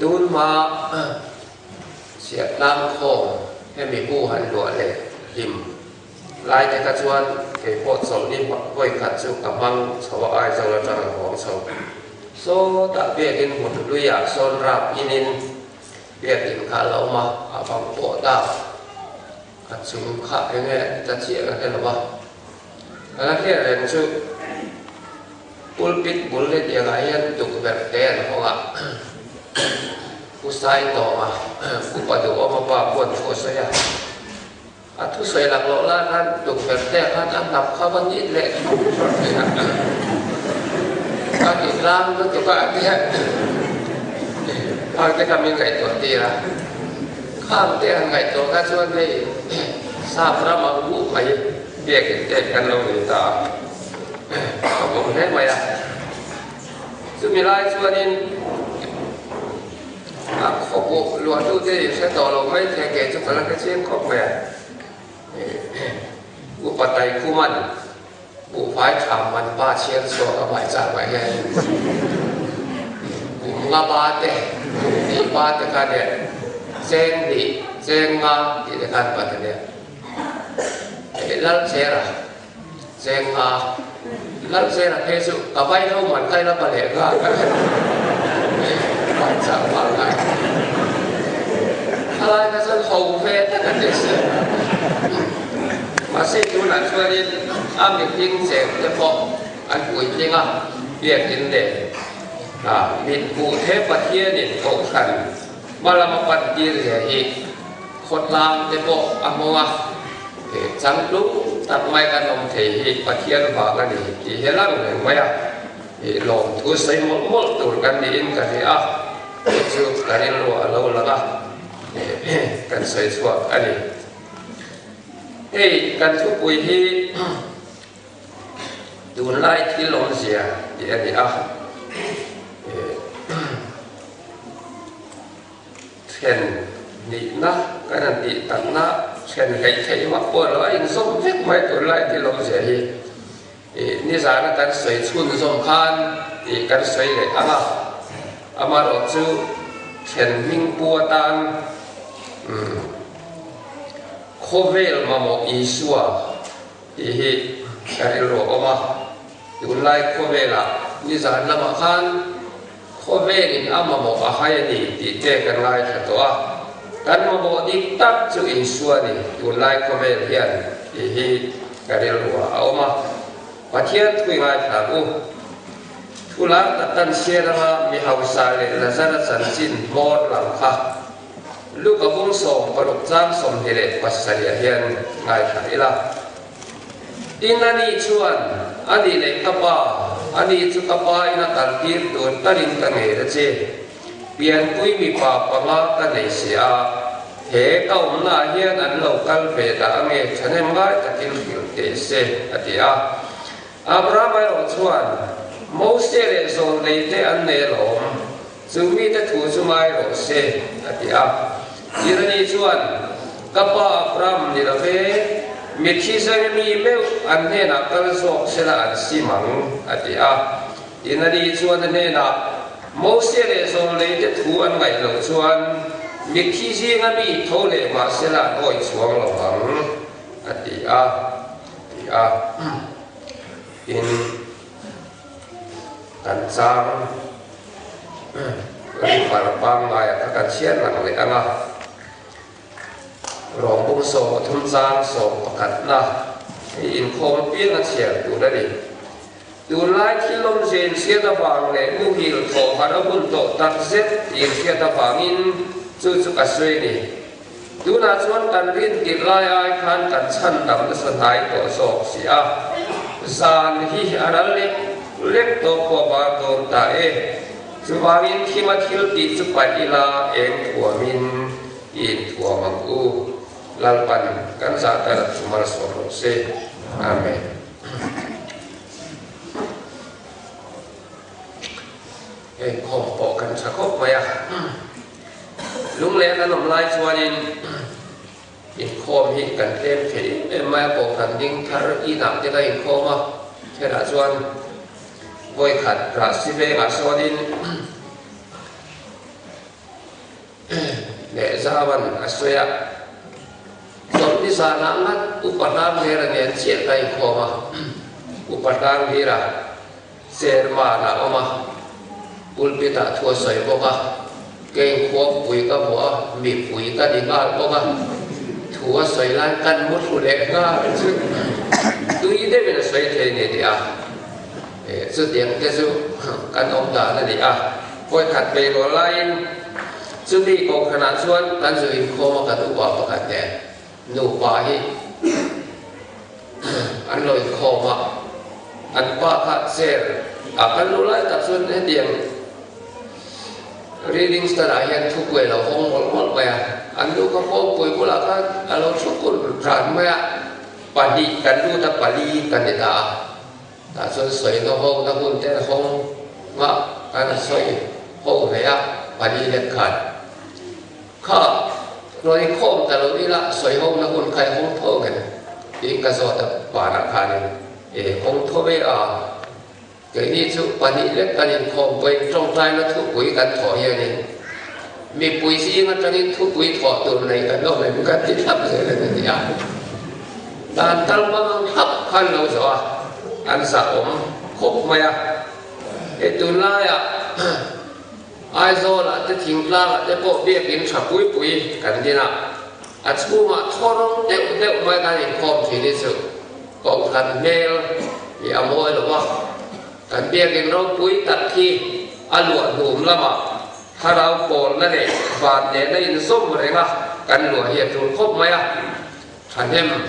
Tunhma chhiahtlang khawm hemi hu han luah leh hlim lai te kha chuan kei pawh chawlhni vawi khat chu ka hmang chho a, Aizawl atang a hawng chho. Sawtah biakin hmun hluiah sawn rap inin biakin kha a lo awm a, a bang pawh ta a chung kha eng nge ta chiah ka hre lo va. Ka la hriat reng chu pulpit bul hetiangah hian tukverh te an hawng a, Pu Saitawma, Upa Duhawma pa pawh an thu a sawi a, a thusawi laklawh lai khan tukverh te ah khan a hnap kha va nit leh thawk thawk thin a, a ti tlang lutuk a a ti a, khang te kha min ngaihtuah tir a, khang te han ngaihtuah kha chuan hei sap ram ang huh mai. Biakin te kan lo nei ta a, ka bawm hle mai a. Chumi lai chuanin a khawpawh luahtute in hre tawh lo mai thei kei chu ka la hre chiang khawp mai a. Upa Taikhuman buhfai tham man pa chhiar chhuak a hmai chah mai hian kum nga ba te, kum hnih ba te kha nia, cheng hnih, cheng nga tih te khan pat a nia. Lalchera cheng nga Lalchera phei chu ka vai ho man kai la pa leh nga ka hre vai chang vang ngai thalai kha chuan ho ve tak an ni si mahse tunah chuanin a mihring cheng te pawh an puitling a biakin leh mit hmuh the Pathianin kohhran hma lama pan tir zia hi Khawtlang te pawh a hmawng a, he changtlung tak mai kan awm thei hi Pathian vang a ni tih hi a lang reng mai a, ih lawmthu sawi mawlh mawlh tur kan niin ka hria a, chu chu ka rilru a lo lang a, kan sawi chhuak a ni. Hei kan thupui hi tunlai thil awmzia tih a ni a, Then nihna kan han tih takna then hleih theih vak pawh lo a inzawm vek mai tur lai thil awmzia hi ih nizana kan sawi chhunzawm khan ih kan sawi leh ang a, amaherawh chu then hming pu atan umm khawvel mamawh Isua tih hi ka rilru a awm a, tunlai khawvelah nizan lamah khan Khawvelin a mamawh a hai a ni tih te kan ngaithla tawh a, kan mamawh dik tak chu Isua ni tunlai khawvel hian tih hi ka rilruah a awm a. Pathian thui ngaithla ang u. Thu lar tak kan hriat anga mi hausa leh Lazara chanchin hmawr lam kha Luka bung 16 chang 27 ah hian ngaithla ila. Tin a nih chuan, A nih leh ka pa, a nih chu ka pa in a kal tir tur tarin ka ngei a che. Pianpui mipa panga ka nei si a, he ka awmnaah hian an lo kal ve dah ange thahnem ngai takin hrilh teh se, a ti a. Abraham erawh chuan, Mose leh Zawlnei te an nei alawm, chu mite thu chu ngai rawh se, a ti a. Irani chuan, Ka pa Abraham ni lo ve, mitthi Jeremy meuh an hnenah kal zawk sela an sim ang, a ti a. Irani chuan a hnenah, Mose leh Zawlnei te thu an ngaih loh chuan mitthi zinga mi tho leh mah sela an awi chhuang lo ang, a ti a, a ti a. Tin, kan chang rifle pangngaia kha kan chhiar lang leh ang a, rawngbung 33 chang 11 na hei inkhawm apiang a chhiar tur a ni. Tunlai thil awmzia inhriat avang leh muhil thawh harh a hun tawh tak zet tih inhriat avangin chu chu ka sawi a ni. Tunah chuan kan rin tirh lai ai khan kan chhan dam nasa hnai tawh zawk si a, zan hi a ral lek lek tawh pawh a var dawn ta e. Chuvangin thima thil tih chu paih ila eng thuamin i inthuam ang u. Lalpan kan zah tar chu malsawm rawh se. Amen. Hei khawm pawh kan tha khawp mai a. Lungleng an awm lai chuanin inkhawm hi kan tlem thei em em mai a, kohhran ding thar inah te ka inkhawm a, thenah chuan vawikhat Rahsi vengah sawnin. Sialhauan a sawi a. Chawlhni zanah ngat Upa Hlanghlira nen chiah ka inkhawm a, Upa Hlanghlira chairman a awm a, pulpit-ah thu a sawi bawk a, kei inkhawmpui ka hmu a, mipui ka ni nghal bawk a, thu a sawi lai kan mu thlu leh nghal chu tui deuhin a sawi thei ni tih a, chutiang te chu kan awm dan a ni a, vawikhat beirual laiin chumi kohhranah chuan kan zu inkhawm a kan upa pakhat nen nupa hi an lo inkhawm a, an pa kha chair ah kan luh lai tak chuan hetiang reading stand ah hian thupui a lo hawng mawlh mawlh mai a, an nu kha kawngpui bulah khan a lo thu kur ran mai a, pahnih kan lut a pali kan ni ta a, tah chuan sawina ho na hun te hawng nghah kan sawi ho ve a, pali lek khan. Kha, rawn inkhawm ta lo ila sawi ho na hun kha i hawng tho ngem? tiin ka zawt a, panah khanin e hawng tho ve a, keini chu pahnih lek kan inkhawm pawhin tawngtaina thupui kan thawh hianin mipui zing atangin thupui thawh tur nei kan awm em kan ti thlap zel a ni ti a, dan kal hmang ang thlap khan lo zawh a, an zahawm khawp mai a, he tunlaiah Aizawlah te thingtlangah te pawh biakin tha pui pui kan din a, a chhungah thawrawng deuh deuh mai kan inkhawm thin hi chu kohhran hmel hi a mawi lo a, kan biakin ropui tak hi a luah hnum lamah thlarau pawlna leh van nena inzawm reng a kan luah hi a tul khawp mai a, thahnem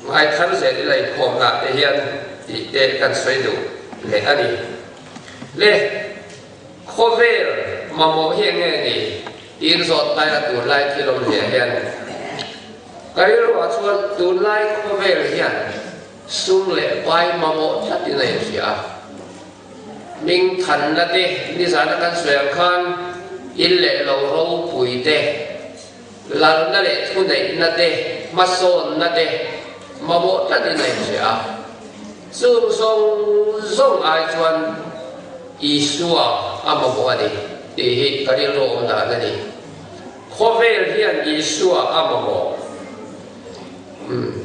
ngai thar zel ila inkhawmnaah te hian tih te kan sawi duh leh a ni. Le. Khawvel mamawh hi enge ni? Tiin zawt taia tunlai thil awm hliah hian ka rilruah chuan tunlai khawvel hian sum leh pai mamawh tlatin a inhria a. Hming thanna te nizana kan sawi ang khan in leh lo ropui te, lalna leh thuneihna te, hmasawnna te mamawh tlatin a inhria a. Chung zawng zawng ai chuan Isua a mamawh a ni tih hi ka rilru awm dan a ni. Khawvel hian Isua a mamawh. Umm.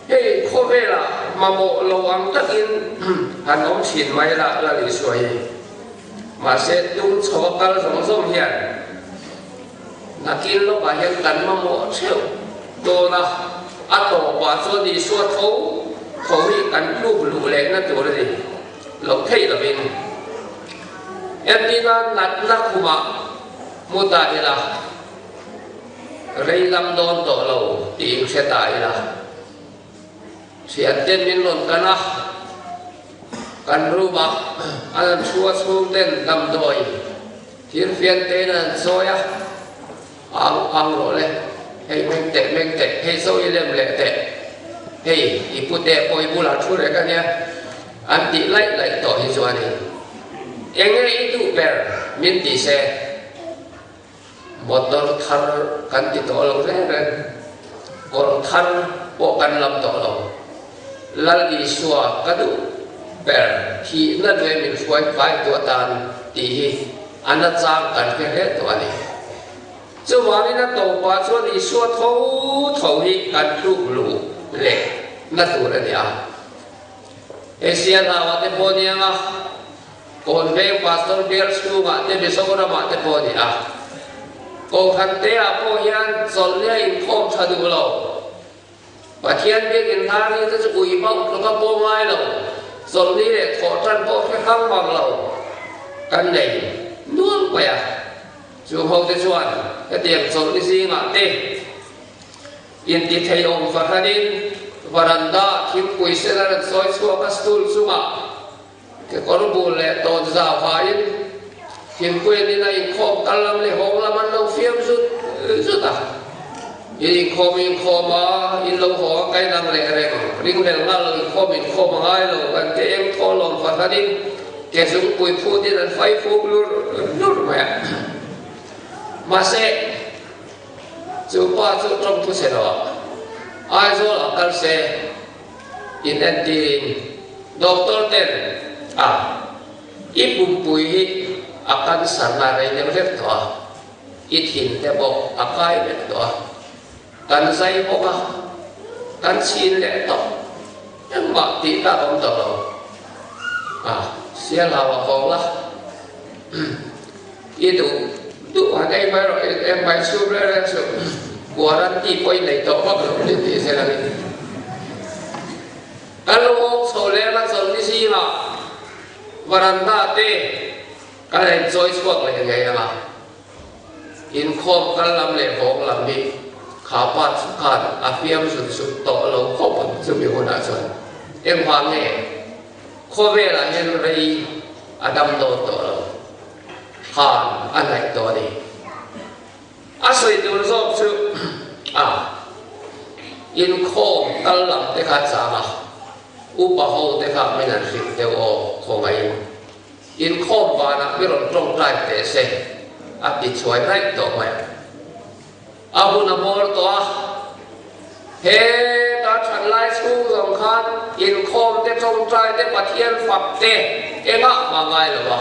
Hei khawvelah mamawh lo ang takin han awm thin mai la Lal Isua hi. Mahse tung chho a kal zawng zawng hian Nakin lawkah hian kan mamawh theuh dawn a, a tawpah chuan Isua tho tho hi kan tluk luh lehna tur a ni lo thei lovin. Entina natna khumah hmu ta ila, rei lam dawn tawh lo tiin hre ta ila. Thianten min rawn kan a, kan room ah an han thu a chhungten damdawi thirfian tein an han sawi a, Au au rawh le, hei meng teh meng teh, hei zo i lem leh teh, hei i pu teh pawh i bulah thu reng a nia an tih laih laih tawh hi chuanin enge i duh ber min ti se. Motor thar kan ti tawh lo reng reng, kawr thar pawh kan lam tawh lo. Lal Isua ka duh ber thihna leh min hruai kai tu atan tih hi a nachang kan hre hle tawh a ni. Chuvangin a tawpah chuan Isua tho tho hi kan tluk luh leh na tur a ni a. Asia hlauah te pawh nia nga. Kawnveng Pastor bial chhungah te Mizoramah te pawh a ni a. Kohhran te ah pawh hian chawlhni a inkhawm tha duh lo. Pathian biakin hnar ni te chu ui bauh tluk a pawh ngai lo. Chawlhni leh thawhtan pawh hre hrang mang lo kan nei nual mai a. Chu ho te chuan hetiang chawlhni zingah te Intithei awm fahranin varanda thingpui sen a rawn sawi chhuak a stool chungah kekawr bul leh tawn zau hain thingpui an in a inkhawm kal lam leh hawng lam an lo fiam zut zut a. In inkhawm inkhawm a, in lo haw a kai nang leh reng ringhlel nghal lo inkhawm inkhawm a ngai lo kan ke eng thaw lawm fahranin ke zungpui phutin an fai fuk lur lur mai a. Mahse. Chu pa chu tawng thu chhe lo ah Aizawl ah kal se in entir in doctor ten a i pumpui hi a cancer na rei deuh hlek tawh a. I thin te pawh a kai vek tawh a, kan zai bawk a, kan chhin leh tawh. Engmah tih tak awm tawh lo. A, sial hau a hawng la. I duh duh han ei mai rawh, eng mai chhum reng reng suh. Guarantee pawh i nei tawh vak lo ni tih zel a ni. Kan lo awm chho leng a chawlhni zingah varanda te kan en chawi chhuak leh ngei ang a. Inkhawm kal lam leh vawng lam hi kha pa chu khan a fiam zut zut tawh lo khawp ang chumi hunah chuan. Engvang nge khawvelah hian rei a dam dawn tawh lo khan a hnaih tawh a ni. A sawi tur zawk chu a inkhawm kal lam te kha chang a, upa ho te kha min han hrilh deuh aw khawngaihin. Inkhawm vanah mi rawn tawngtai teh se a ti chhuai raih tawh mai. A hun a bawr tawh a, heta than lai chhung zawng khan inkhawm te tawngtai te Pathian fak te engah mah ngai lo a,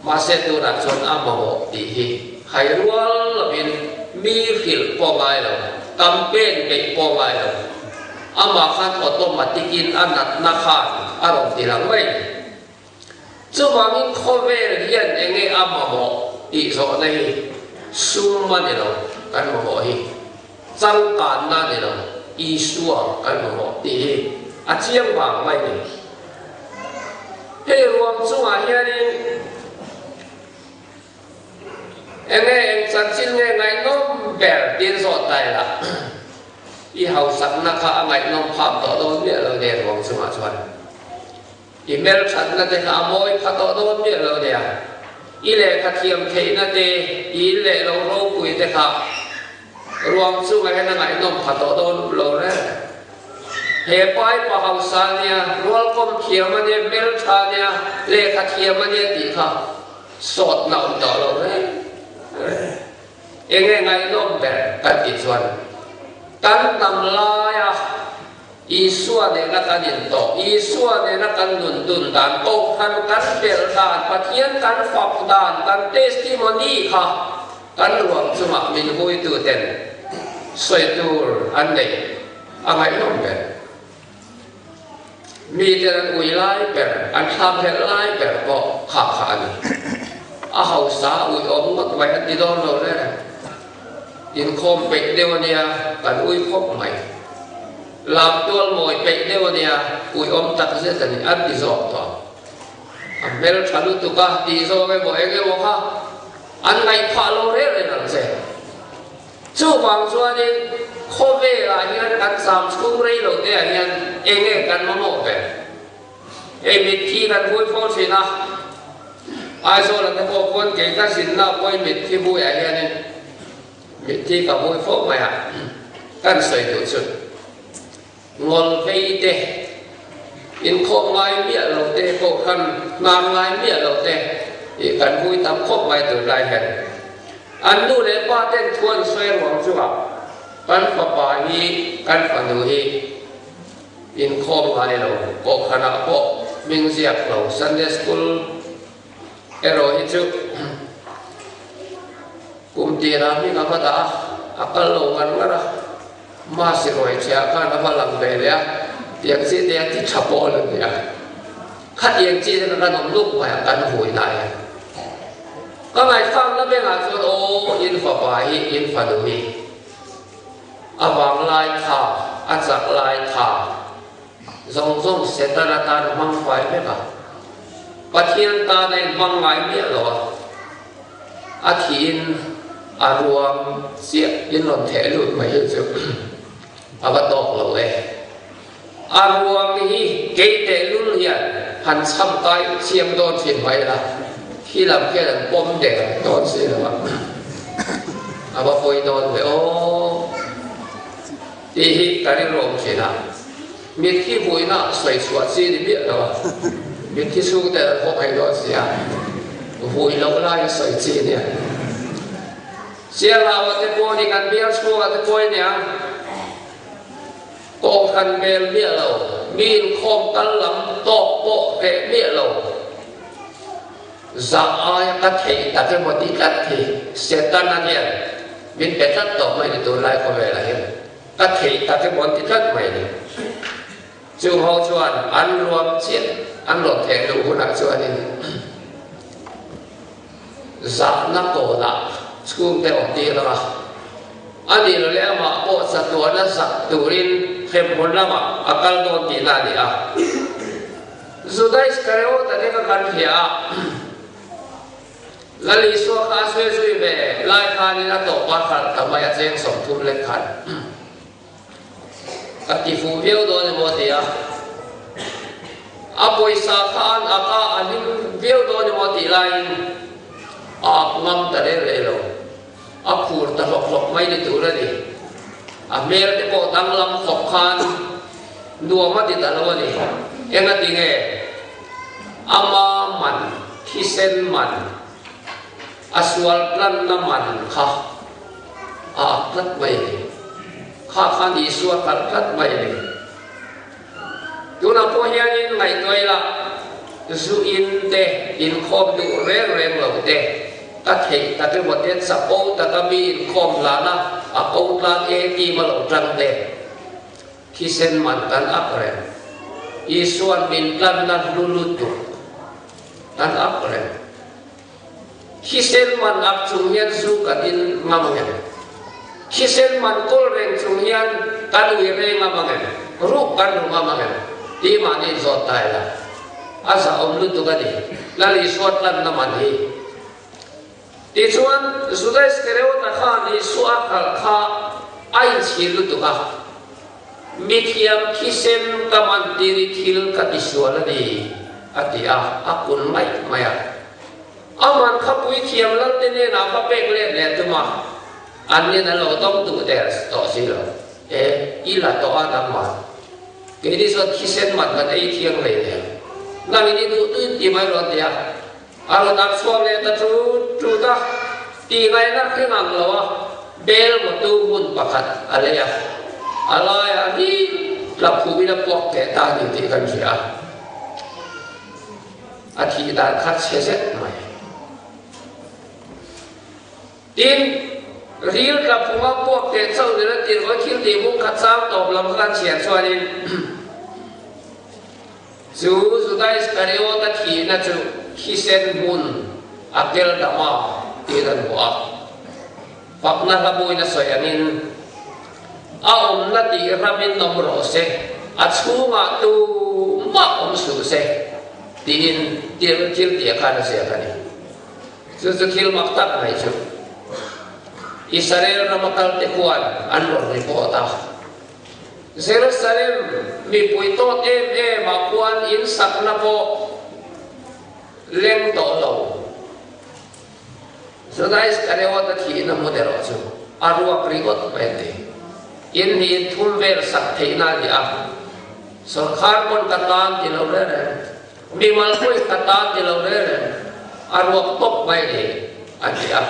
mahse tunah chuan a mamawh tih hi hai rual lovin mi hrilh pawh ngai lo, campaign beih pawh ngai lo, amah khan automatic in a natna khan a rawn ti lang mai. Chuvangin khawvel hian enge a mamawh tih zawhna hi sum a ni lo, kan mamawh hi changkanna a ni lo, Isua kan mamawh tih hi a chiang vang mai ni. Hei ruam chungah hianin enge eng chanchin nge ngaihnawm ber tiin zawh ta ila, i hausakna kha a ngaihnawm phak tawh dawn miah lo nia ruang chungah chuan. I hmelthatna te kha a mawi pha tawh dawn miah lo nia. I lehkha thiam theihna te, i in leh lo ropui te kha ruang chungah hian a ngaihnawm pha tawh dawn lo reng. He pai pa hausa nia, rualkawm thiam a nia, hmeltha nia, lehkha thiam a nia tih kha sawtna awm tawh lo reng reng. Enge ngaihnawm ber kan tih chuan kan hnam laia Isua nena kan intawh, Isua nena kan nun dun dan, Kohhran kan belh dan, Pathian kan fak dan, kan testimony kha kan ruang chungah min huituten sawi tur an nei a ngaihnawm ber. Miten an ui lai ber, an thlakhlelh lai ber pawh kha kha a ni. A hausa ui awm ngawt mai an ti dawn lo reng. Inkhawm peih deuh a nia, kan ui khawp mai. Lam tual mawi peih deuh a nia, ui awm tak zet a ni, an ti zawk tawh. A hmel tha lutuk a, tih zawk emaw eng emaw kha an ngaihthah lo reng reng ang che. Chuvang chuanin khawvelah hian kan zam chhung rei lo te ah hian eng nge kan mamawh ber? Hei mitthi kan vui fo thin a, Aizawla te pawh pawn kei ka zinna pawi mitthi vuiah hianin mitthi ka vui fo mai a, kan sawi duh chu ngawl vei te, inkhawm ngai miah lo te pawh khan hnar ngai miah lo te ih kan vui tam khawp mai tunlai hian. An nu leh pa ten thu an sawi ruang chungah kan fapa hi kan fanu hi Inkhawm ngai lo, kohhranah pawh hming ziak lo, Sunday School erawh hi chu kum tirah hming a va dah a, a kal lo ngar ngar a, Masi ruai chhiah khan a va lang ve leh a, tiang chi te a ti tha pawl a nia. Khatiang chi te kha kan awm luk mai a, kan vui lai a. Ka ngaihfak na bengah chuan aw in fapa hi, in fanu hi. A vang lai tha, a chak lai tha zawng zawng Setana tan a hmang fai vek a. Pathian tan a inhmang ngai miah lo a, a thiin a ruam chiah in rawn theh lut mai hi chu a va tawk lo e. A ruam hi kei tehlul hian han chham kai thiam dawn thin mai la, khi lam khian an pawm der dawn si lo a, a va pawi dawn ve aw tih hi ka rilru awm thin a, mitthi vuina sawi chhuah chi ni miah lo a, mitthi chhungte an haw thei dawn si a, vui loh laia sawi chi nia. Sialhau-a te pawh ni kan bial chhungah te pawh i niang. Kohhran hmel miah lo, mi inkhawm kal lam tawk pawh hreh miah lo. Zah aia ka theih tak emaw ti tlat hi Setana hian min pe tlat tawh mai ni tunlai khawvelah hian ka theih tak emaw an ti tlat mai ni. Chung ho chuan an ruam chiah an rawn theh luh hunah chuanin zahna kawnah chhungte awm tir ang a, a nih lo leh amah pawh chatuana zak turin hremhmun lamah a kal dawn tihna a ni a. Juda Iskariota te kha kan hria a, Lal Isua kha a sawi zui ve lai khanin a tawpa hralh ta mai a cheng 30 lek khan ka ti fuh viau dawn emaw a ti a, a pawisa khan a ka a hlim viau dawn emaw a tih laiin a ak ngam ta reng reng lo, a phur ta hlawk hlawk mai ni tur a ni. A hmel te pawh danglam khawp khan nuam a ti ta lo a ni. Eng a ti nge? Ama man, thisen man, a sual tlanna man kha a ak tlat mai a ni. Kha khan Isua kalh tlat mai a ni. Tunah pawh hianin ngaihtuah ila, zu in te, inkhawm duh reng reng lo te, ka theih tak emaw te, chapo taka mi inkhawm hlana a ko tlang e tim a lo tang te, thisen man kan ak reng. Isuan min tlanna hlu lutuk kan ak reng. Thisen man ak chung hian zu kan in ngam ang em? Thisen man kawl reng chung hian kan ui reng ngam ang em? Ruk kan ru ngam ang em? Tih mahni zawt ta ila. A zahawm lutuk a ni. Lal Isua tlanna man hi. Tichuan, Juda Iskariota khan Isua a kalh kha a inchhir lutuk a. Mithiam thisen ka man tir i thil ka tisual a ni, a ti a, a kun mai mai a. A man kha puithiam lalte hnenah va pek let leh tum a, an nin an lo dawng duh der tawh si lo. E, i la tawh a nangmah. Keini chuan thisen man kan ei thiang hlei nen. Nangin i duh duh ti mai rawh a ti a. A rawn ak chhuak leh ta ṭut ṭut a, tihngaihna hre ngang lo a, bel mawtu hmun pakhat a lei a, a laiah hi tla phumin a puak teh ta a ni tih kan hria a, a thih dan kha chhe zet mai. Tin, ril tla phunga puak teh chauh nila tirh vawi thil tih hmung khat chang tawp lam kha kan chhiar chuanin, Chu Juda Iskariota thihna chu thisen hmun a kel dam a tiin an hmu a. Fakna hlabuin a sawi angin, A awmna tih ramin awm rawh se, a chhungah tumah awm suh se, tiin thil tih khan a ziak a ni. Chu chu thil mak tak mai chu Israel rama kalte khuan an rawn report a. Jerusalem mipui tawt em em ah khuan in sakna pawh leng tawh lo. Juda Iskariot a thihna hmun erawh chu a ruak ringawt mai a ni. In hi in thum vel sak theihna a ni a, sawrkhar pawn ka tan ti lo reng reng, mimal pawhin ka tan ti lo reng reng, a ruak tawp mai a ni a ti a.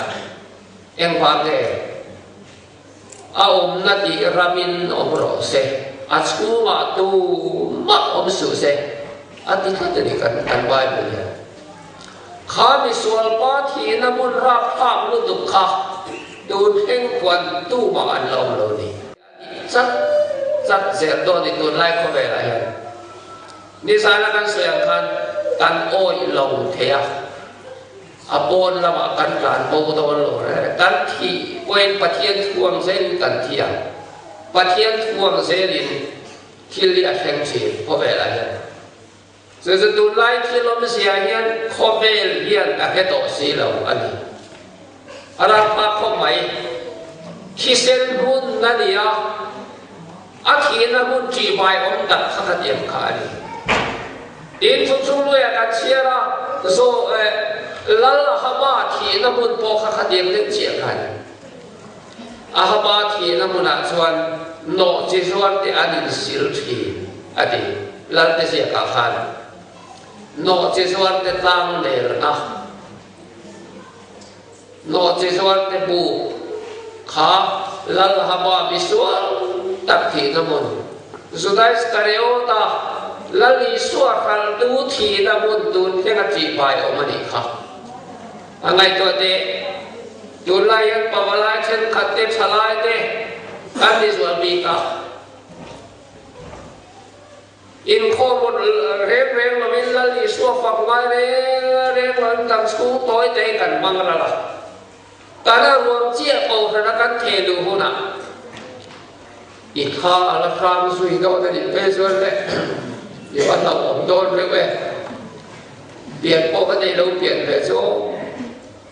Engvang nge? A awmna tih ramin awm rawh se, a chhungah tumah awm suh se, a ti tlat a ni kan kan Bible hian. Kha misual pa thihna hmun rapthlak lutuk kha tun thleng khuan tumah an la awm lo ni. A ti chat chat zel dawn ni tunlai khawvelah hian. Nizana kan sawi ang khan kan awih lo thei a. A pawn lamah kan tlan bo dawn lo reng. Kan thih pawhin Pathian thuam zelin kan thi ang. Pathian thuam zelin thil hi a thleng thin khawvelah hian. Chu chu tunlai thil awmzia hian khawvel hian a hre tawh si lo a ni. A rapthlak khawp mai. Thisen hun a ni a, a thihna hun ṭihbai awm tak kha ka tiam kha a ni. Tin, chu chu luia kan chhiar a, Zaw eh Lal Ahaba thihna hmun pawh kha kha tiam deuh chiah kha a ni. Ahaba thihna hmunah chuan nawh chi zuar te an insil ṭhin a ti, Lal te ziakah khan. Nawh chi zuar te tlang nelna. Nawhchizuar te buk kha Lalhaba misual tak thihna hmun, Juda Iskariota Lal Isua hralhtu thihna hmun tun thlenga tihbai awm a nih kha. A ngaihtuah teh, tunlai hian pavalai thenkhat te, thalai te kan ni zual bik a. Inkhawm reng reng lovin Lal Isua fak ngai reng reng lovin kan chhung tawi te hi kan hmang ral a. Kan a ruam chiah kohhrana kan theh luh hunah i kha a la hrang zui dawn a nih phei chuan le i va hlauhawm dawn reuh e. Pian pawh ka nei lo pian ve chu aw.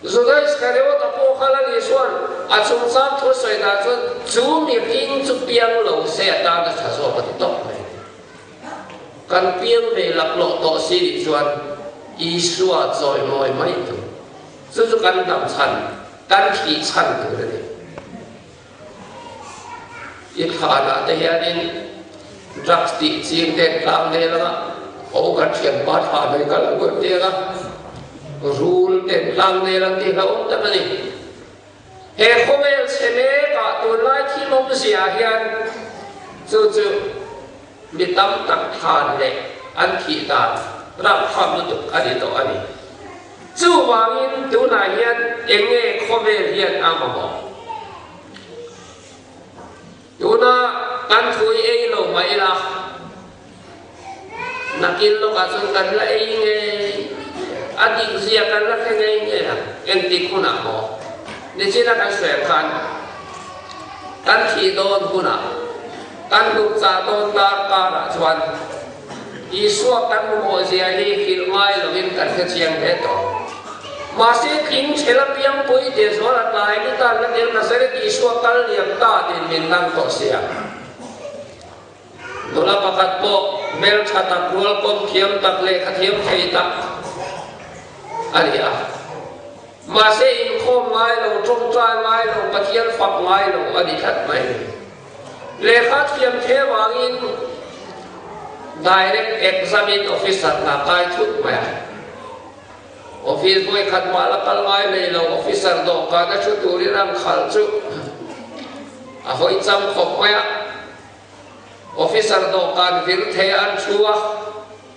Juda Iskariota pawh kha Lal Isua'n a chungchang thu sawi dan chuan chu mihring chu piang lo se a tan a tha zawk a ti tawp mai. Kan piang ve laklawh tawh si nih chuan Isua chawimawi mai tur. Chu chu kan dam chhan, kan thih chhan tur a ni. I thlanah te hianin drugs tih ching ten tlang nel anga ho kan thianpa thla mai ka lo ngaih tir a, rul ten tlang nel ang tih hlauhawm tak a ni. He khawvel chhe mekah tunlai thil awmzia hian chu chu mi tam tak thlan leh an thih dan rapthlak lutuk a ni tawh a ni. Chuvangin tunah hian eng nge khawvel hian a mamawh? Tuna kan thu i ei lo mah ila, nakin lawkah chuan kan la ei ngei, a dikzia kan la hre ngei ngei ang. Engtik hunah maw? Nichina kan sawi ang khan kan thih dawn hunah, kan hnukchah dawn dar karah chuan Isua kan mamawh zia hi hrilh ngai lovin kan hre chiang hle tawh. Mahse thing chhela piang pui teh zual a tlai ni tan la tel Nazareth Isua kal liam ta tiin min nang tawh sia. Nula pakhat pawh hmeltha tak, rualkawm thiam tak, lehkha thiam thei tak a ni a. Mahse inkhawm ngai lo, tawngtai ngai lo, Pathian fak ngai lo a ni tlat mai. Lehkha thiam the vangin Direct Examine Officer hna kai thut mai a. Office vawikhat mah la kal ngai nei lo officer dawhkan a thu turin an khalh chu a hawi cham khawp mai a. Officer dawhkan vir thei an thu a,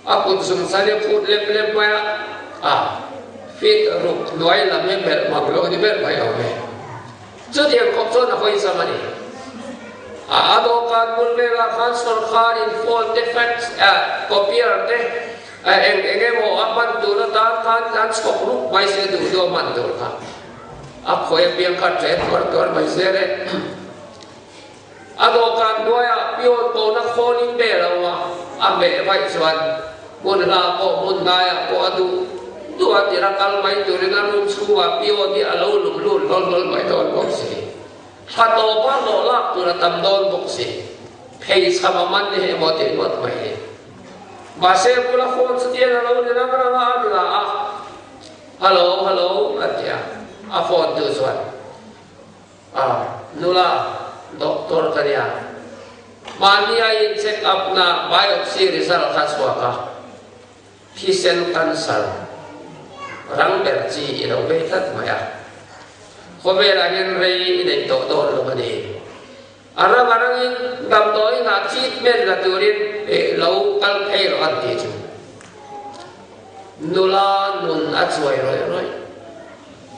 a kut zum chhan i phut lep lep mai a, a fit ruk hnuai lam hi melh mang lo ni ber mai awm e. Chutiang khawp chuan a hawi cham a ni. A a dawhkan bul velah khan sawrkharin phone te, fax, copier te, eng eng emaw a hman tur atan khan an chhawk ruk mai se duh duh a hman tur kha a khawi apiang kha ṭe tuar tuar mai zel e. A dawhkan hnuaiah pion kohna khawlin bel a awm a, a hmeh vaih chuan hmun hla pawh hmun hnaiah pawh a duh duh a tir a, kal mai turin a room chhungah pion hi a lo lum lut hlawl hlawl mai dawn bawk si. Thla tawpa hlawh lak tur a tam dawn bawk si. Phei chham a man hi emaw tih ngawt mai ni. Mahse bula phone chu tian a lo ni rang rang a, a la a, Hello, hello a ti a, a phone tu chuan. A, nula, doctor ka nia. Mahni a in check up na biopsy result kha chhuak a, thisen cancer rang ber chi i lo vei tlat mai a. Khawvelah hian rei i nei tawh dawn lo a ni. A rang a rangin damdawiin ah treatment la turin lo kal phei rawh an ti chu. Nula nun a chuai rawih rawih.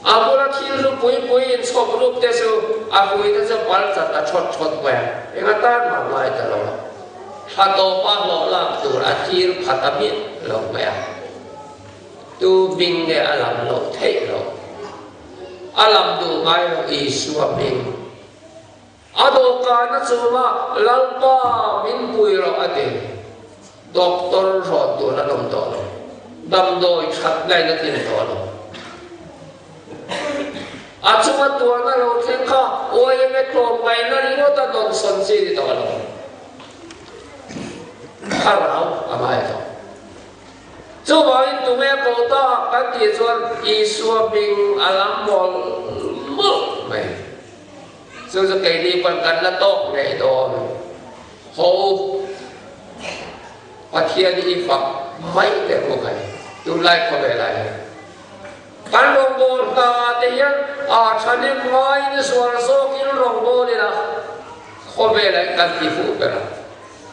A bula thil hlu pui pui inchhawp rup te chu a hui te chu pal chat a thawt thawt mai a, eng atan mah ngai ta lo a. Thla tawpa hlawh lak tur a thlir pha ta miah lo mai a. Tu hming nge a lam loh theih loh. A lam duh ngai lo Isua hming. A dawhkan a chum a, Lalpa min pui rawh a ti. Doctor hrawt tur an awm tawh lo. Damdawi that ngain a tlin tawh lo. A chunga tuarna lo thleng kha YMA tlawm ngaihna ringawt a dawnsawn chi ni tawh lo. Thlarau a ngai tawh. Chuvangin tunge koh tak kan tih chuan Isua hming a lam mawlh mawlh mai. Chu chu keini pawn kan la tawk ngei dawn. Haw u, Pathian i fak mai teh bawk a ni tunlai khawvelah hian. Kan rawngbâwl hna te hian a thahnem ngaiin zual zawkin rawngbâwl ila khawvelah hian kan ti fuh ber a.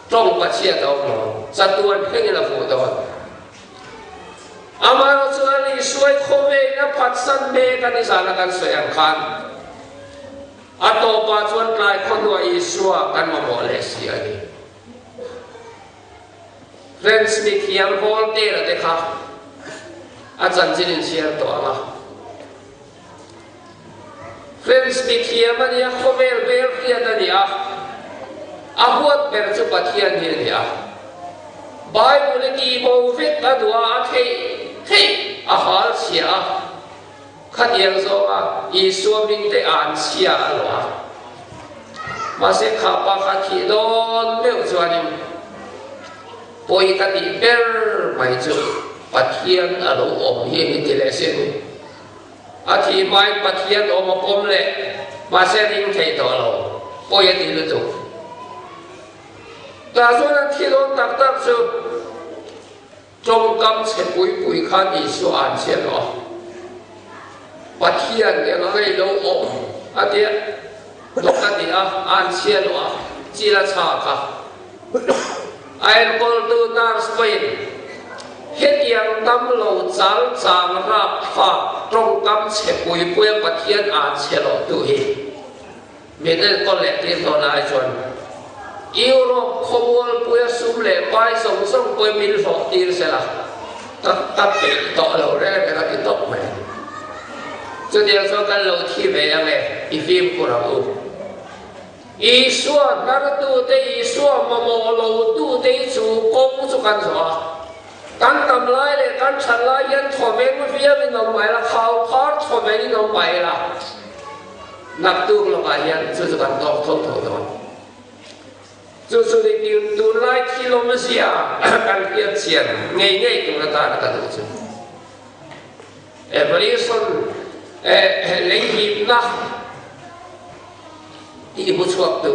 Tawng Pathian a awm lo, chatuan thlengin a fuh dawn. Amaherawhchu a ni suai khawvein a phat. phatsan mek a nizana kan sawi ang khan a tawpah chuan tlai khawhnuah Isua kan mamawh leh si a ni. French mithiam Voltaire-a te kha a chanchin in chhiar tawh ang a. French mithiam a nia, khawvel bel hriat a ni a, a huat ber chu Pathian hi a ni a. Bible i tih bo vek a duh a, a theih theih a hal chhia a, khatiang zawnga Isua hming te an chhia a lawh a. Mahse kha pa kha thih dawn meuh chuanin pawi ka tih ber mai chu Pathian a lo awm hi a ni ti leh sin. A thih hmain Pathian awm a pawm leh mahse ring thei tawh lo, pawi a ti lutuk. Tah chuan an thil awm tak tak chu tawngkam chhe pui pui khan Isua an chhiat lo a, Pathian eng a ngei lo awm a tia hnawk a ti a, an chhiat lo a, chil a chhak a. A enkawltu nurse pawhin hetiang damlo chal chang rapthlak tawngkam chhe pui puia Pathian an chhe lohtu hi min enkawl leh tir dawn ai chuan Europe khawmualpuia sum leh pai zawng zawng pawhin min hlawh tir sela ka ka peih tawh lo reng reng a ti tawp mai. Chutiang chuan kan lo thi ve ang e, i fimkhur ang u. Isua hnartute, Isua mamawh lotute hi chu kawng chu kan zawh a. Kan tam lai leh kan that lai hian thawveng viauin awm mai la, khau phar thawvengin awm mai la, naktuk lawkah hian chu chu kan tawk tho tho dawn. Chu chu ni tunlai thil awmzia kan hriat chian ngei ngei tur atana ka duh chu. Evolution lei hipna tih hmu chhuaktu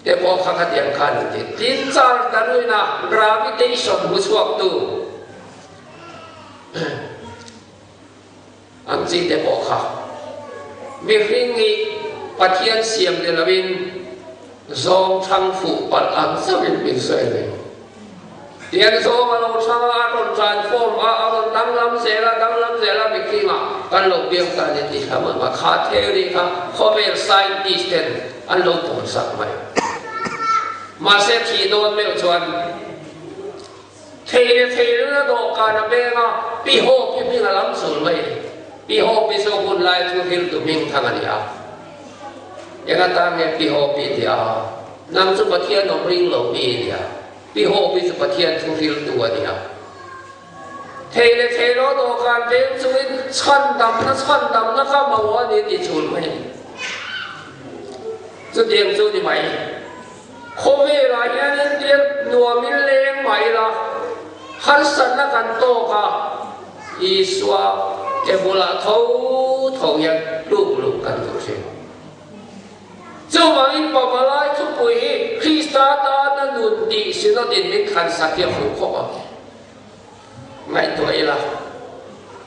te pawh kha khatiang khan an ti. Tin, Charles Darwin-a gravitation hmu chhuaktu ang chi te pawh kha mihring hi Pathian siam ni loin zawng thlang fuh palh ang chauhin min sawi a ni. Tiang zawng a lo thlang a, a rawn transform a, a rawn danglam zel a, danglam zel a mihringah kan lo piang ta a ni tih hla mah mah kha theory kha khawvel scientist ten an lo tawn sak mai. Mahse thih dawn meuh chuan thei leh thei leh a dawhkan a beng a, Pi Hope-i hming a lam zul mai a ni. Pi Hope-i chu hun lai thu hriltu hming thang a ni a. Eng atan nge Pi Hope-i tih a? Nang chu Pathian awm ring lo mi i nia. Pi Hope-i chu Pathian thu hriltu a nia. Thei leh thei lo dawhkan veng chungin chhandamna chhandamna kha mamawh a ni tih chhul mai a ni. Chutiang chu ni mai. Khawvelah hianin tir nuamin leng mah ila, harsatna kan tawk a, Isua ke bulah tho tho hian tluk luh kan duh thin. Chuvangin Pavalai thupui hi Krista tana nun tih Synod-in min thlansak hi a fuh khawp a. Ngaihtuah ila,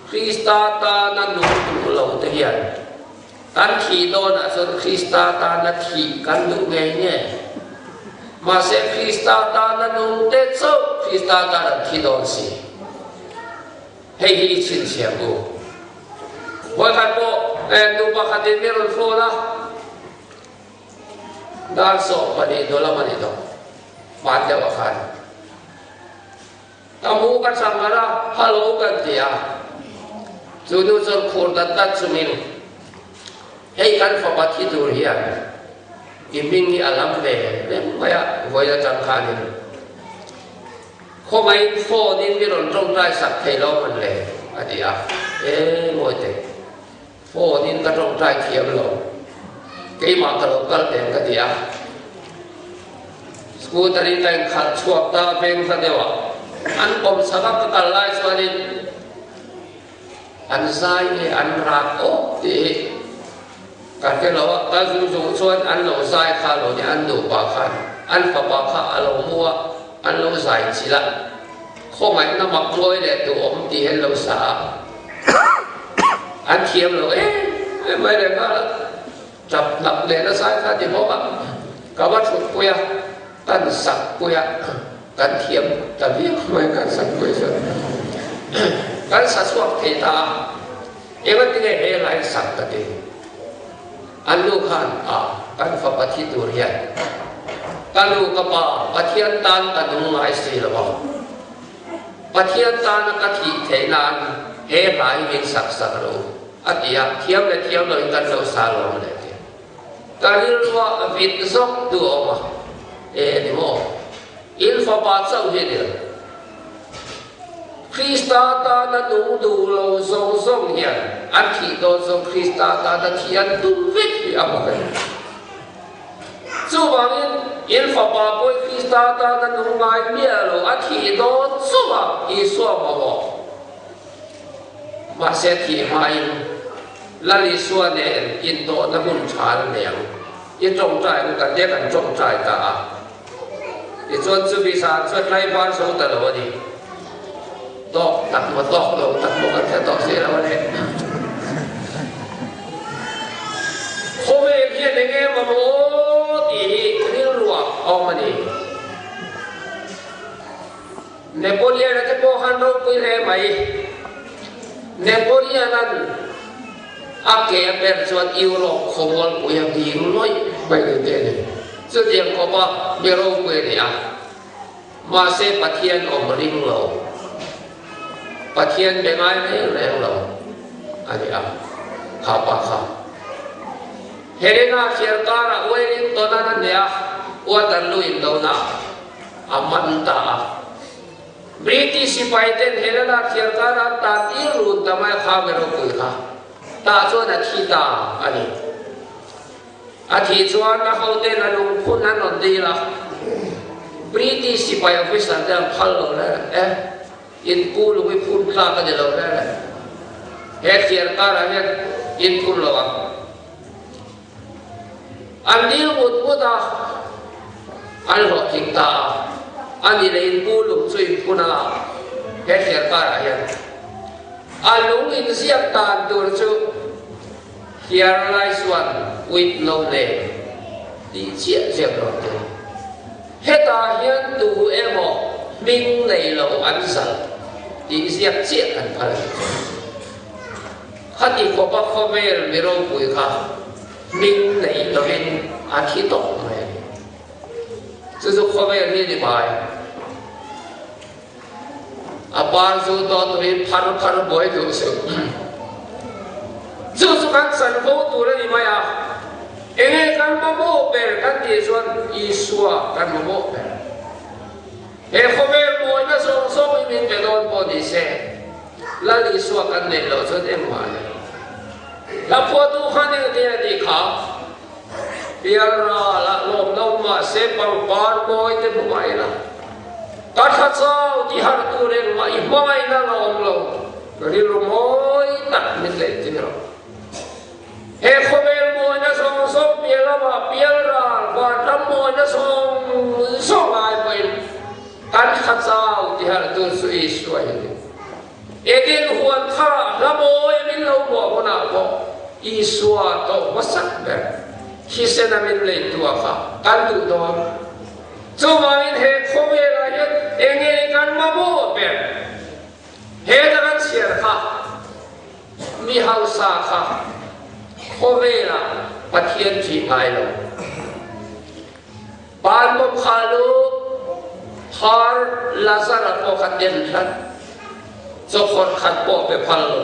Krista tana nun duh lo te hian kan thih dawnah chuan Krista tana thih kan duh ngei ngei. Mahse Krista tana nung te chauh Krista tan an thi dawn si. Hei hi i chhinchhiah bu. Vawikhat pawh nu pakhatin mi rawn phone a, dar 12 hnu lam a ni tawh, hman deuh a khan. Ka mu ka chang ngar a, hello kan ti a. Chu nu chuan khur dat dat chungin, Hei kan fapa thi tur hian i hming hi a lam ve reng mai a, vawiin atang khanin. Khawngaihin phone in mi rawn tawngtai sak thei lo man le? a ti a. E Mawite, phone in ka tawngtai thiam lo, keimah ka lo kal teng ka ti a. Scooter in ka inkhalh chhuak ta veng hla deuh ah an kawm chak a, ka kal lai chuanin an zai nge an rak awk tih hi ka hre lo a, ka zu zawh chuan an lo zai kha lo ni, an nupa khan an fapa kha a lo mu a, an lo zai chilh a, khawngaihna mak ngawi leh duhawm tih hi an lo sa a, an thiam lo em em mai leh nghal a, tap hnap leh nasa kha ti bawk a, ka va thut pui a, kan sak pui a, kan thiam ta viau mai kan sak pui chuan kan sa chhuak thei ta a. Engatinge he line sak ka ti? An nu khan a kan fapa thi tur hian ka nu ka pa Pathian tan ka nung ngai si lo a, Pathian tana ka thih theih nan he hla hi min sak sak lo a ti a, thiam leh thiam loin kan lo sa lawm leh ti. Ka rilruah vit zawk tu a awm a, e ni maw? In fapa chauh hi a ni lo. Krista tana nung duh lo zawng zawng hian an thih dawn zawng Krista tana thih an tum vek hi a hmu vek. Chuvangin in fapa pawh Krista tana nung ngai miah lo a thih dawn chungah Isua mamawh. Mahse thih hmain Lal Isua nen intawhna hun tha an nei ang. I tawngtai ang kan tia kan tawngtai ta a. Tichuan chumi zan chuan tlaivar zo ta lo a ni. Tawk tak maw tawk lo tak maw kan hre tawh si lo a ni. Khawvel hian eng eng emaw tih hi rilruah a awm a ni. Napoleon-a te pawh khan ropui hle mai. Napoleon-a'n a ke a per chuan Europe khawmualpui a nghing lawih mai ni te a ni. Chutiang khawpa mi ropui a ni a. Mahse Pathian awm ring lo, Pathian be ngai reng reng lo a ni a, kha pa kha. Helena thliarkarah Wellington-a'n a hneh a, Waterloo indona. A man ta a. British sipai ten Helena thiarkar an tan tir run ta mai kha mi ropui kha tah chuan a thi ta a ni. A thih chuan a hoten a lungphun an rawn dil a, British sipai officer te an phal lo reng e, in pu lung i phun tlak a ni lo reng e, he thiarkarah hian in phun lo ang. An dil ngut ngut a, an hlawhtling ta a, a ni leh in pu lung chu in phun a, he thliar karah hian a lung inziak dan tur chu Here lies one with no name tih chiah ziak lo te. Hetah hian tu emaw hming nei lo an zalh tih ziak chiah kan phal a ni chu. Khati khawpa khawvel mi ropui kha hming neih lovin a thi tawh mai a ni. Chu chu khawvel hi a ni mai. A par zu tawh turin phar phar buai duh suh. Chu chu kan chanvo tur a ni mai a. Enge kan mamawh ber kan tih chuan Isua kan mamawh ber. He khawvel mawina zawng zawng hi min pe dawn pawh ni se. Lal Isua kan neih loh chuan engmah a ni lo. Hla phuahtu khan engtin a tih kha? Pialral ah lawm lo mahse pangpar mawi te hmu mah ila, ka thla chau ti harh tur engmah i hmangaihna la awm lo, rilru mawi tak min neih tir ang. He khawvel mawina zawng zawng piah lamah pialral vanram mawina zawng zawng ai pawhin Kan thla chau ti harh tur chu Isua hi a ni. Eden huan tharah hla mawi min lo hmuah hunah pawh Isua tawh hmasak ber thisen a min leitua kha kan duh dawn. Chuvangin he khawvelah hian enge kan mamawh ber? Heta kan chhiar kha mi hausa kha khawvelah Pathian ṭih ngai lo. Palmawm kha lu phar Lazara pawh kha den hlat, chawkhawt khat pawh pe phal lo.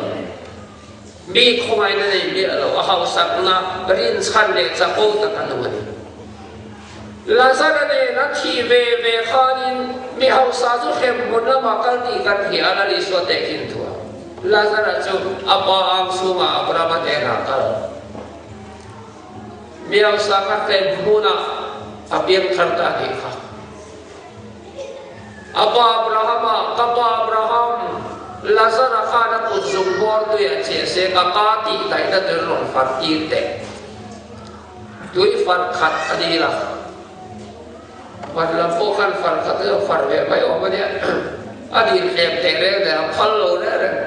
Mi khawngaihna nei miah lo, a hausakna rinchhan leh chapo tak a nung a ni. Lazara nen a thih ve ve khanin mi hausa chu hremhmun lamah kal tih kan hria a, Lal Isua tehkhin thu a. Lazara chu a pa ang chhungah Abrahama hnenah a kal. Miausa kha tlem hmunah a piangthar ta a nih kha. A pa Abrahama, Ka pa Abraham, Lazara khan a kut zung hmawr tuiah chiah se ka ka tih daihna tui rawn far tir teh. Tui far khat a dil a. Van lam pawh khan far khat a far ve mai awm a nia. A dil tlem teh reng nen a phal lo reng reng.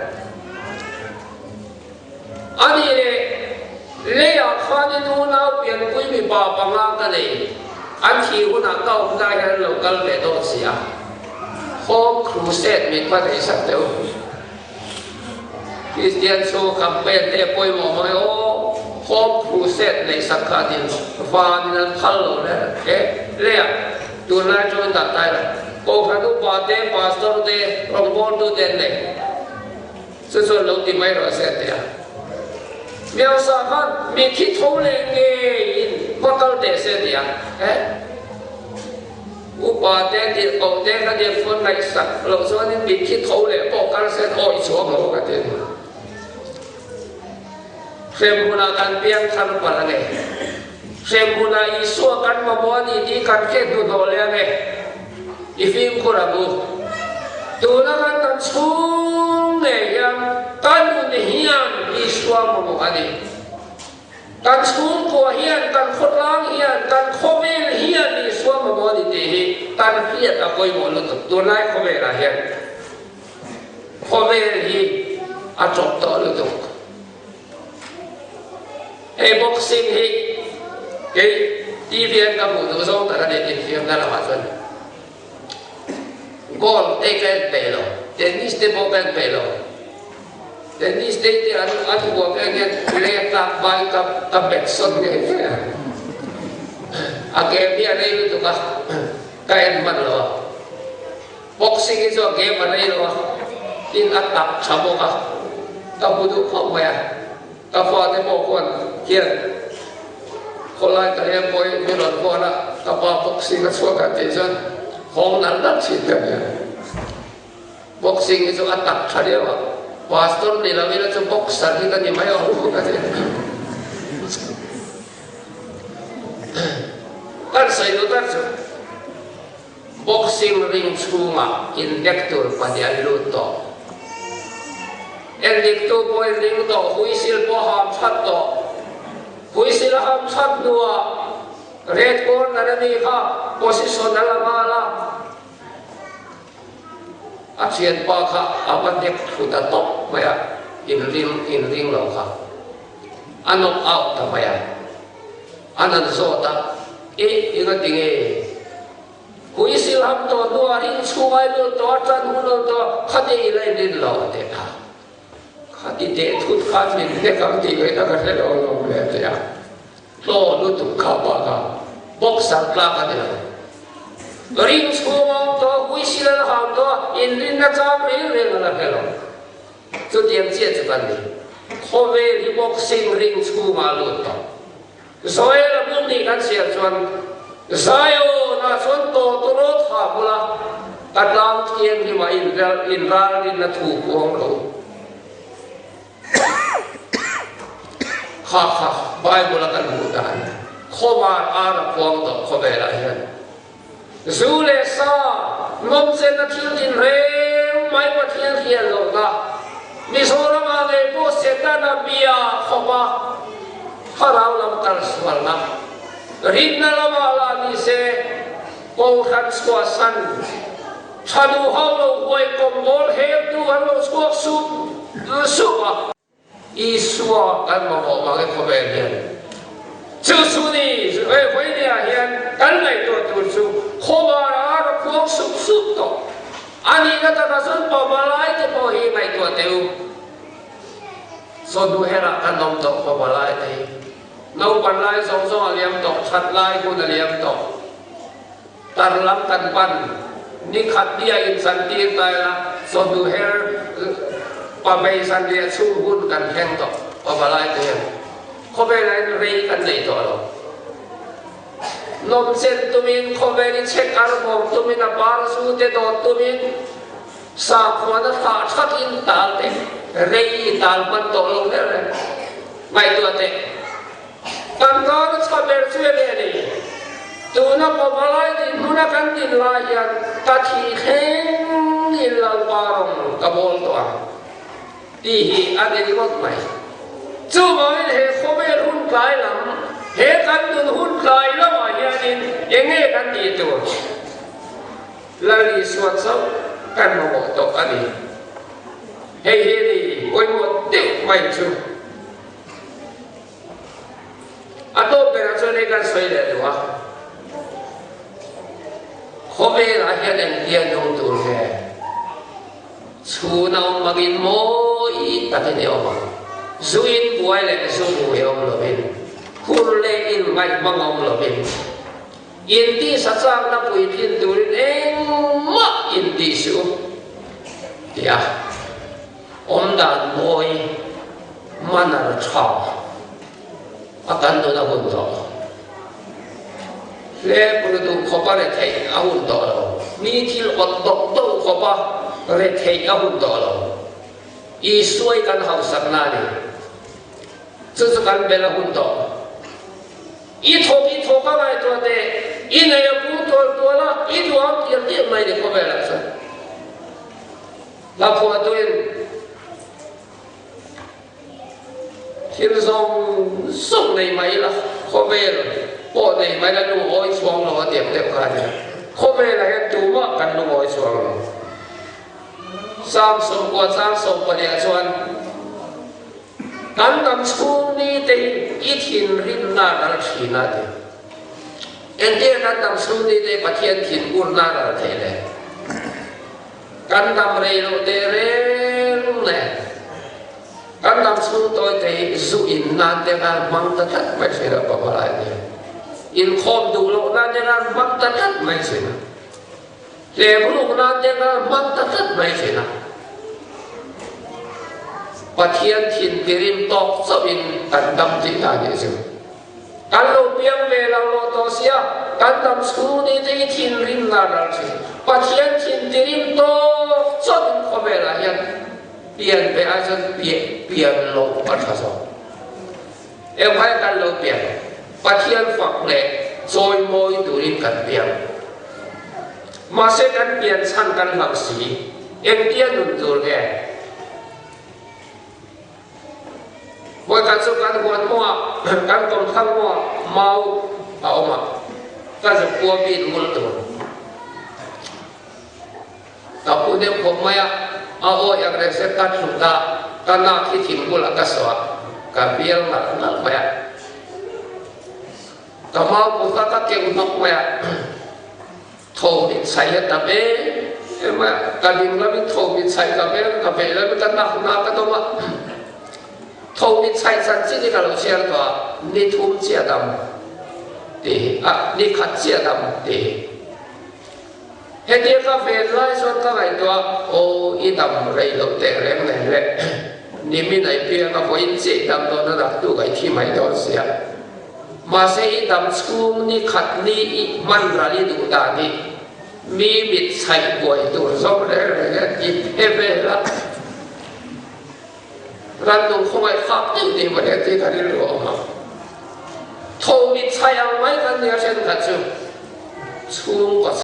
A nih leh, leiah khan i nunau pianpui mipa panga ka nei, an thih hunah ka awm lai hian an lo kal ve dawn si a, Home Crusade min va nei sak teh u. Kristian chu campaign te pawimawh mai aw, home crusade neih sak kha an in van in an phal lo le e le a, tunlai atangin dah tai lo. Kohhran upa te, pastor te, rawngbawltu te an nei. Chu chuan lo ti mai rawh se a ti a. Miausa khan mitthi tho leh ngeiin va kal teh se a ti a. E. Upa te tirhkoh te ka nia chuan ngaihsak loh chuanin mitthi tho leh pawh kal se an awih chhuak lo ka ti a ni. Hrem hunah kan piang thar palh a nge. Hrem hunah Isua kan mamawh a ni tih kan hriat hnuhnawh leh a nge. I fimkhur ang u. Tuna kan kan chhung ngei hian kan nun hian Isua mamawh a ni. Kan chhungkua hian, kan khawtlang hian, kan khawvel hian Isua mamawh a ni tih hi kan hriat a pawimawh lutuk. Tunlai khawvelah hian khawvel hi a chawp tawh lutuk. Hei boxing hi kei TV an ka hmuh duh zawng tak a ni infiamna lamah chuan golf te ka en peih lo, tennis te pawh ka en peih lo. Tennis te te an an huam en hian leh tlak vai ka ka bet sawn ngei ngei a. A game hi a rei lutuk a, ka en hman lo a. Boxing hi chu a game a rei lo a, tin a tak tha bawk a, ka hmu duh khawp mai a. Ka fate pawh khuan hian khawlai ka leng pawhin min rawn huan a, ka pa boxing a chhuak a tih chuan hawng nalh nalh thin ka nia. Boxing hi chu a tak tha deuh a, pastor ni lo ila chu boxer hi ka ni mai ang ka ti. Kan sawi duh tak chu Boxing ring chhungah indek tur pahnih an lut tawh. Endiktu pawhin ring tawh, huisil pawh a ham that tawh. Huisil a ham that hnuah red corner a ni kha position a la nghal a. A thianpa kha a va dek thlu ta tawp mai a, inring inring lo kha a knock out ta mai a. An han zawt a, E, enga tinge? Huisil ham tawh hnuah ring chhung ai lul tawh a, tan hun lul tawh, khati i la inrin lo a ti a. Khati teh thut khan min hnek ang tih ngaihna ka hre lo alawm le a ti a. Hlaw lutuk kha bakah boxer tlak a ni lo. Ring chhung a awm tawh, huisil a la ham tawh a, inrinna chang reng reng a la hre lo. Chutiang chiah chu kan ni. Khawvel hi boxing ring chhungah a lut tawh. Zoel a hmun nih kan chhiar chuan Zion-ah chuan tawtawrawt ha bula ka tlang thianghlimah inralrinna thu puang lo. Kha kha Bible-a kan hmuh dan khawmar ar a puang tawh khawvelah hian. Zu leh sa nawmchenna thil tinreng mai Pathian hriat lohna Mizoramah ngei pawh Setana bia khawpa thlarau lam kalsualna rinna lamah lah ni se Kohhran chhuahsan tha duh ho lo huai kawm bawl heltu an lo chhuak sup sup a. Isua kan mamawh vang e khawvel hian chu chu ni he vawinia hian kan ngaihtuah tur chu khawvar a ra khuang sup sup tawh a nihna takah chuan pavalai te pawh hi ngaihtuah teh u. Chawhnu herah kan awm tawh pavalai te hi naupan lai zawng zawng a liam tawh, that lai hun a liam tawh. Tar lam kan pan ni khat ni a inchantir ta ila, chawhnu her pamei zanriah chhung hun kan thleng tawh pavalai te hian khawvelah in rei kan nei tawh lo. Nawmchen tumin khawvel i chhek arbawm tumin a par zu te dawt tumin sakhuana thlah that in tal te rei i tal hman tawh lo hle reng ngaihtuah teh. Kan tan a chha ber chu enge ni? Tuna pavalai dinhmuna kan din lai hian ka thih thleng in Lalpa rawn ka bawl tawh ang tih hi a ni ringawt mai. Chuvangin he khawvel hun tlai lam, he kan nun hun tlai lamah hianin enge kan tih tur? Lal Isua chauh kan mamawh tawh a ni. Hei hi a ni pawimawh deuh mai chu. A tawp berah chuan hei kan sawi leh duh a, khawvelah hian engtia nung tur nge? Chhun a awm angin mawi takin i awm ang. Zu in buai leh zu rui awm lovin, hur leh in ngaih hmang awm lovin, intihsa chakna puitlin turin engmah intih suh u tia awm dan mawi manner tha a kan nun a hun tawh. Hle pur duh khawpa retheih a hun tawh lo. Mi thil awt dawk dawk khawpa retheih a hun tawh lo. Isua i kan hausakna a ni. Chu chu kan bel a hun tawh. I thawk i thawk a ngaihtuah teh, i nei a pung tual tual a, i duang tir tir mai ni khawvelah chuan. Hla phuahtuin. Thil zawng zawng nei mai ila, khawvel pawh nei mai ila lungawi chhuang lo a tiang deuh kha a ni. Khawvelah hian tumah kan lungawi chhuang lo. Psalm 90 chang 12 ah chuan, Kan dam chhung ni te hi i thinrimna ral thin a ti. Engtia kan dam chhung ni te hi Pathian thinurna ral theih le? Kan dam rei loh teh reng le. Kan dam chhung tawi te hi zu in nan te khan hmang ta tlat mai thin a pavalai te. Inkhawm duh loh nan te khan hmang ta tlat mai thin a. Hlem ruk nan te khan hmang ta tlat mai thin a. Pathian thin tirim tawk chauh in kan dam tih ta nih chu. Kan lo piang ve lo lo tawh sia, kan dam chhung ni te hi thinrim nan ral thin. Pathian thin tirim tawk chawt in khawvel ah hian pian ve ai chuan pian loh a tha zawk. Engvai kan lo pian? Pathian fak leh chawimawi turin kan piang. Mahse kan pian chhan kan hlauh si, engtia nun tur nge? Vawikhat chu kan huan mawngah, kan kawmthlang mawngah mau a awm a, ka zuk kua bik ngul tur. Ka pu deuh khawp mai a, a awi ang reng se ka thlut a, ka nak hi thingbulah ka sawh a, ka bial nalh nalh mai a. Ka mau pu kha ka keuh hnawk mai a. Tho mit chhaih a tam em em a, ka ding lamin tho mit chhaih ka vel, ka veh lamin ka nak na ka dawm a. Tho mit chhaih chanchin hi ka lo chhiar tawh a, ni thum chiah dam tih hi, ah ni khat chiah dam tih hi. Hetia ka ven lai chuan ka ngaihtuah a, aw i dam rei loh teh reng nen le, nimin a i piang a vawiin chiah i dam dawn a naktuk a i thi mai dawn sia. Mahse i dam chhung ni khat ni i hman ral i duh dan hi mi mit chhaih buai tur zawk reng reng hian i phe vel a. Rannung khawngaih fak deuh deuh a nia tih ka rilru a awm a. Tho mit chhaih ang mai kan nia thenkhat chu chhungkaw.